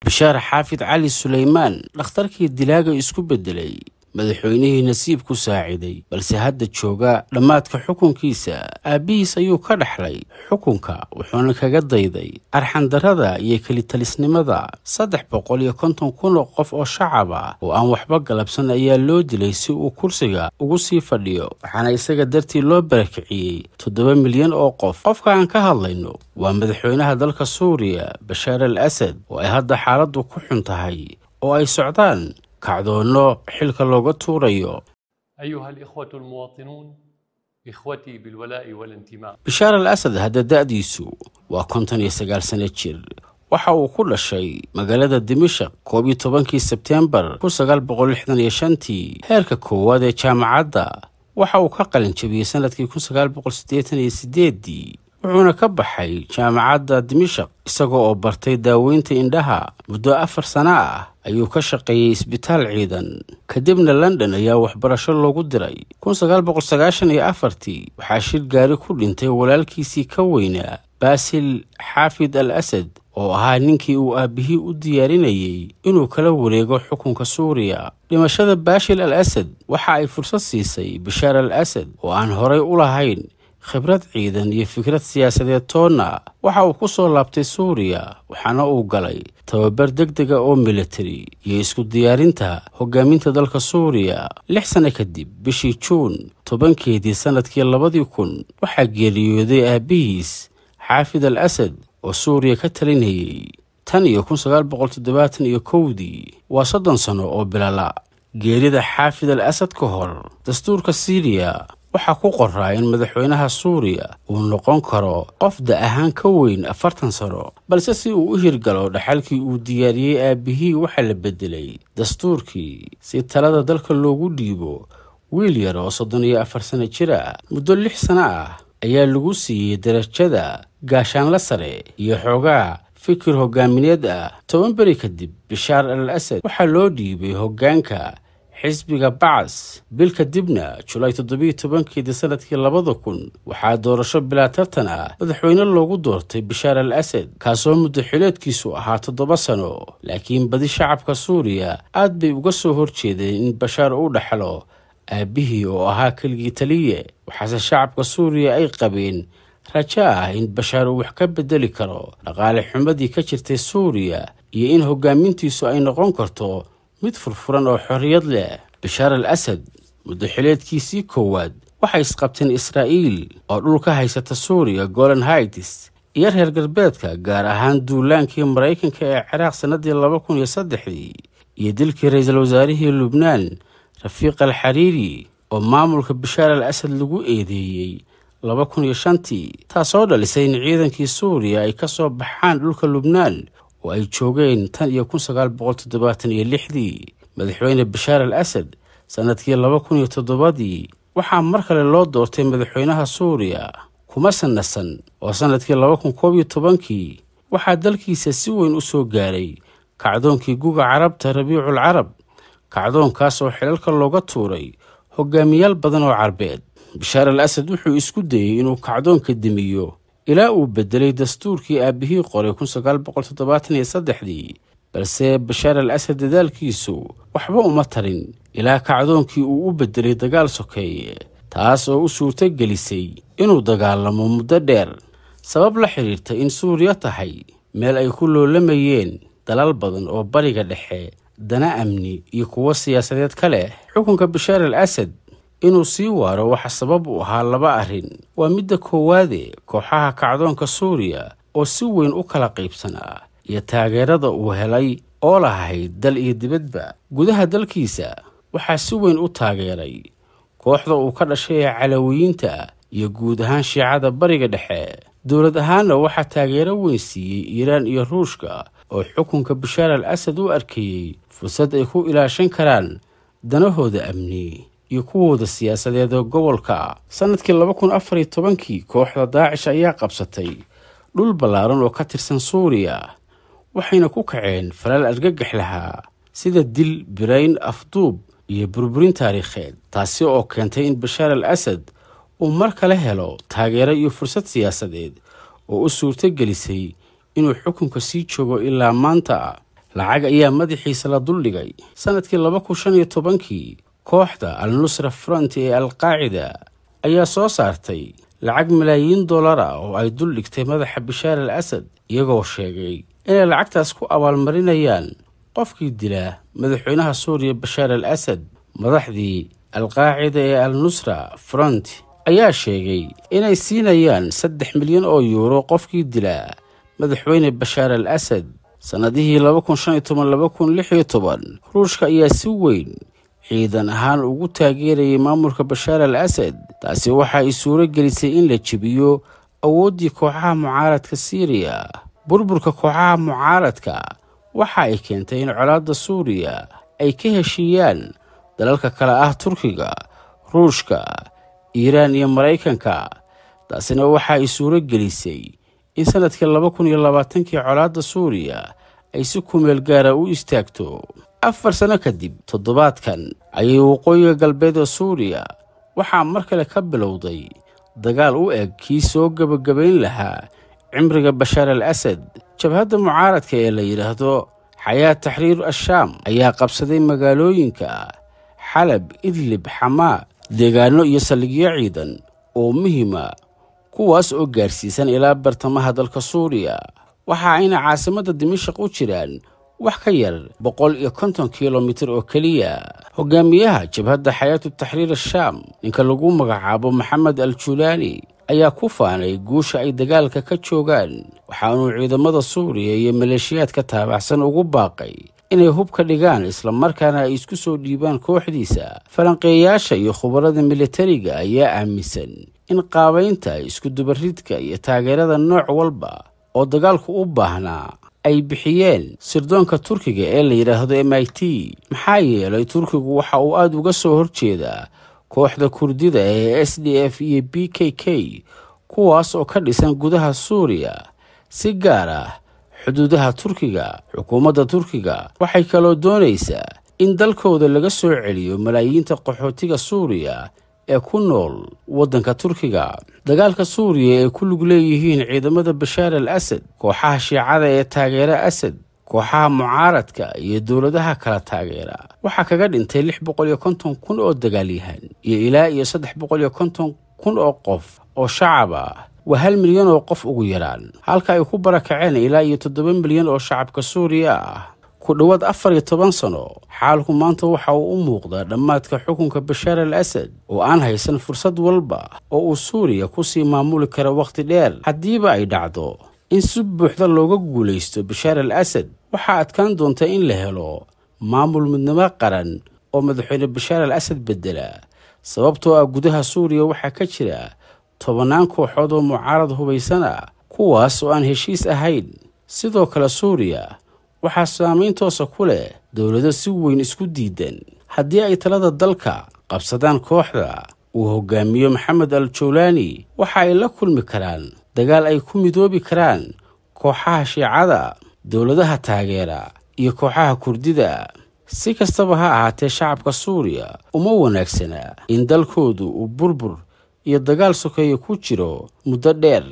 Bishaar Xaafid Cali Suleymaan, dhakhtarkii dilaaga isku beddelay, madaxweynihii nasiib ku saaciday, balse hadda jooga dhammaadka xukunkiisa. Aabbihiis ayuu ka dhaxlay xukunka, wuxuuna kaga dayday arxandarrada iyo kelitalisnimada. 350,000 oo qof oo shacab ah oo aan waxba galabsan ayaa loo dilay si uu kursiga ugu sii fadhiyo, waxaana isaga dartii loo barakiciyey 7 milyan oo qof. Qofka aan ka hadlayno waa madaxweynaha dalka Suuriya, Bashaar al Asad, oo ay hadda xaaladdu ku xun tahay oo ay socdaan kacdoonno xilka looga tuurayo. أيها الإخوة المواطنون، إخوتي بالولاء والانتماء. Bashaar al Asad hadda da'diisu waa 59 sano jir. Waxa uu ku dhashay magaalada Dimashaq 11-kii Sebteembar 1965-tii. Heerka koowaad ee jaamacadda waxa uu ka qalin jabiyey sanadkii 1988-dii, wuxuuna ka baxay jaamacadda Dimashaq isagoo oo bartay daaweynta indhaha. Muddo 4 sano ah ayuu ka shaqeeyey isbitaal ciidan, kadibna London ayaa waxbarasho loogu diray. 1994-tii waxaa shil gaari ku dhintay walaalkiisii ka weynaa, Baasil Xaafid al Asad, oo ahaa ninkii uu aabbihii u diyaarinayey inuu kala wareego xukunka Suuriya. Dhimashada Baashil al Asad waxa ay fursad siisay Bashaar al Asad, oo aan horay u lahayn khibrad ciidan iyo fikrad siyaasadeed toonna. Waxa uu ku soo laabtay Suuriya, waxaana uu galay tababar degdega oo militari iyo isku diyaarinta hogaaminta dalka Suuriya. 6 sano kadib, bishii Juun 10-keedii sannadkii 2000, waxaa geeriyooday aabbihiis Xaafid al Asad oo Suuriya ka talinayay tan iyo 1971-dii. Waa 30 sano oo bilala. Geerida Xaafid al Asad ka hor, dastuurka Siiriya waxaa ku qoraa in madaxweynaha Suuriya uu noqon karo qof da ahaan ka weyn 40 sano, balse si uu u hirgalo dhaxalkii uu diyaariyey aabbihii, waxaa la bedelay dastuurkii si talada dalka loogu dhiibo wiil yar oo 34 sano jir ah. Muddo 6 sano ah ayaa lagu siiyey darajada gaashaanla sare iyo xoogaa fikir hogaamineed ah. 10 beri kadib, Bishaar al Asad waxaa loo dhiibay hoggaanka xisbiga Bacas. Bil kadibna, Julaay 17-keedii sanadkii 2000, waxaa doorasho bilaa tartan ah madaxweyne loogu doortay Bishaar al Asad, kaasoo muddo xileedkiisu ahaa 7 sano. Laakiin badi shacabka Suuriya aad bay uga soo horjeedeen in Bashaar uu dhaxlo aabbihii oo ahaa keligii taliye. Waxaase shacabka Suuriya ay qabeen rajo ah in Bashaar uu wax ka bedeli karo dhaqaale xumadii ka jirtay Suuriya iyo in hogaamintiisu ay noqon karto mid furfuran oo xorriyad leh. Bashaar al Asad muddo xileedkiisii koowaad waxay isqabteen Israa'iil oo dhul ka haysata Suuriya, Golan Heights, iyo reer galbeedka, gaar ahaan duulaankii Maraykanka ee Ciraaq sannadii 2003-dii iyo dilkii ra-iisul wasaarihii Lubnaan, Rafiiq al Xariiri, oo maamulka Bashaar al Asad lagu eedeeyey 2005-tii, taasoo dhalisay in ciidankii Suuriya ay ka soo baxaan dhulka Lubnaan oo ay joogeen tan iyo 1976-dii. Madaxweyne Bashaar al Asad sannadkii 2007-dii waxaa mar kale loo doortay madaxweynaha Suuriya. Kuma sanasan oo sannadkii 2011-kii waxaa dalkiisa si weyn u soo gaaray kacdoonkii Guga Carabta, Rabiicul Carab, kacdoonkaas oo xilalka looga tuuray hogaamiyaal badan oo Carbeed. Bashaar al Asad wuxuu isku dayey inuu kacdoonka demiyo ilaa uu bedelay dastuurkii aabbihii qoray 1973-dii, balse Bashaar al Asad dadaalkiisu waxba uma tarin ilaa kacdoonkii uu u bedelay dagaal sokeeye, taas oo u suurto gelisay inuu dagaalamo muddo dheer. Sabab la xidhiirta in Suuriya tahay meel ay ku loolamayeen dalal badan oo Bariga Dhexe dana amni iyo kuwo siyaasadeed ka leh, xukunka Bashaar al Asad inuu sii waaro waxa sabab u ahaa laba arrin. Waa midda koowaade, kooxaha kacdoonka Suuriya oo si weyn u kala qaybsanaa iyo taageerada uu helay oo lahayd dal iyo dibadba. Gudaha dalkiisa waxaa si weyn u taageeray kooxda uu ka dhashay ee Calawiyiinta iyo guud ahaan Shiicada Bariga Dhexe. Dowlad ahaanna waxaa taageero weyn siiyey Iiraan iyo Ruushka, oo xukunka Bashaar al Asad u arkayey fursad ay ku ilaashan karaan danahooda amni iyo kuwooda siyaasadeed ee gobolka. Sanadkii 2014-kii kooxda Daacish ayaa qabsatay dhul ballaaran oo ka tirsan Suuriya, waxayna ku kaceen falal argagax lahaa sida dil, birayn, afduub iyo burburin taariikheed, taasi oo keentay in Bashaar al Asad uu mar kale helo taageero iyo fursad siyaasadeed oo u suurto gelisay inuu xukunka sii joogo ilaa maanta. Lacag ayaa madaxiisa la duldhigay. Sanadkii 2015-kii, kooxda Al-Nusra Front ee Al-Qaacida ayaa soo saartay lacag malaayiin dollar ah oo ay duldhigtay madaxa Bashaar al Asad, iyagoo sheegay inay lacagtaas ku abaalmarinayaan qofkii dila madaxweynaha Suuriya Bashaar al Asad. Madaxdii Al-Qaacida ee Al-Nusra Front ayaa sheegay inay siinayaan 3 milyan oo yuuro qofkii dilaa madaxweyne Bashaar al Asad. Sannadihii 2015, 2016, Ruushka ayaa si weyn ciidan ahaan ugu taageerayay maamulka Bashaar al Asad. Taasi waxa ay suuro gelisay in la jebiyo awooddii kooxaha mucaaradka Siiriya. Burburka kooxaha mucaaradka waxa ay keentay in colaadda Suuriya ay ka heshiiyaan dalalka kale ah Turkiga, Ruushka, Iiraan iyo Maraykanka. Taasina waxa ay suuro gelisay in sanadkii 2020-kii colaadda Suuriya ay si kumeel gaara u istaagto. 4 sano kadib, toddobaadkan ayay waqooyiga galbeed ee Suuriya waxaa mar kale ka bilowday dagaal u eg kii soo gebagabayn lahaa cimriga Bashaar al Asad. Jabhadda mucaaradka ee la yidhaahdo Xayaat Taxriir Ashaam ayaa qabsaday magaalooyinka Xalab, Idlib, Xamaa, deegaano iyo saldhigyo ciidan oo muhiima, kuwaas oo gaarsiisan ilaa bartamaha dalka Suuriya. Waxa ayna caasimadda Dimashaq u jiraan wax ka yar 150 kilomitir oo keliya. Hogaamiyaha jabhadda Xayaatu Taxriir Ashaam, ninka lagu magacaabo Maxamed al Julaani, ayaa ku faanay guusha ay dagaalka ka joogaan, waxaanuu ciidamada Suuriya iyo maleeshiyaadka taabacsan ugu baaqay inay hub ka dhigaan islamarkaana ay isku soo dhiibaan kooxdiisa. Falanqeeyaasha iyo khubarada militariga ayaa aaminsan in qaabaynta, isku dubaridka iyo taageerada nooc walba oo dagaalku u baahnaa ay bixiyeen sirdoonka Turkiga ee la yidhaahdo MIT, maxaa yeelay Turkigu waxa uu aada uga soo horjeedaa kooxda Kurdida ee SDF iyo PKK, kuwaas oo ka dhisan gudaha Suuriya, si gaar ah xuduudaha Turkiga. Xukuumadda Turkiga waxay kaloo doonaysaa in dalkooda laga soo celiyo malaayiinta qaxootiga Suuriya ee ku nool waddanka Turkiga. Dagaalka Suuriya ee ku lug leeyihiin ciidamada Bashaar al Asad, kooxaha Shiicada ee taageera Asad, kooxaha mucaaradka iyo dowladaha kala taageera, waxaa kaga dhintay 650,000 oo dagaalyahan iyo ilaa iyo 350,000 oo qof oo shacab ah. Waa 1 milyan oo qof ugu yaraan, halka ay ku barakaceen ilaa iyo 7 milyan oo shacabka Suuriya ah. Ku dhowaad 14 sano, xaalku maanta waxa uu u muuqdaa dhammaadka xukunka Bashaar al Asad, oo aan haysan fursad walba oo uu Suuriya kusii maamuli karo wakhti dheer. Haddiiba ay dhacdo in si buuxda looga guulaysto Bashaar al Asad, waxaa adkaan doonta in la helo maamul midnimo qaran oo madaxweyne Bashaar al Asad bedela, sababtoo ah gudaha Suuriya waxaa ka jira tobannaan kooxood oo mucaarad hubaysan ah, kuwaas oo aan heshiis ahayn. Sidoo kale Suuriya waxaa saamayn toosa ku leh dowlado si weyn isku diidan. Haddii ay talada dalka qabsadaan kooxda uu hogaamiyo Maxamed al Jawlaani, waxa ay la kulmi karaan dagaal ay ku midoobi karaan kooxaha Shiicada, dowladaha taageera iyo kooxaha Kurdida. Si kastaba ha ahaatee, shacabka Suuriya uma wanaagsana in dalkoodu uu burbur iyo dagaal sokeeye ku jiro muddo dheer.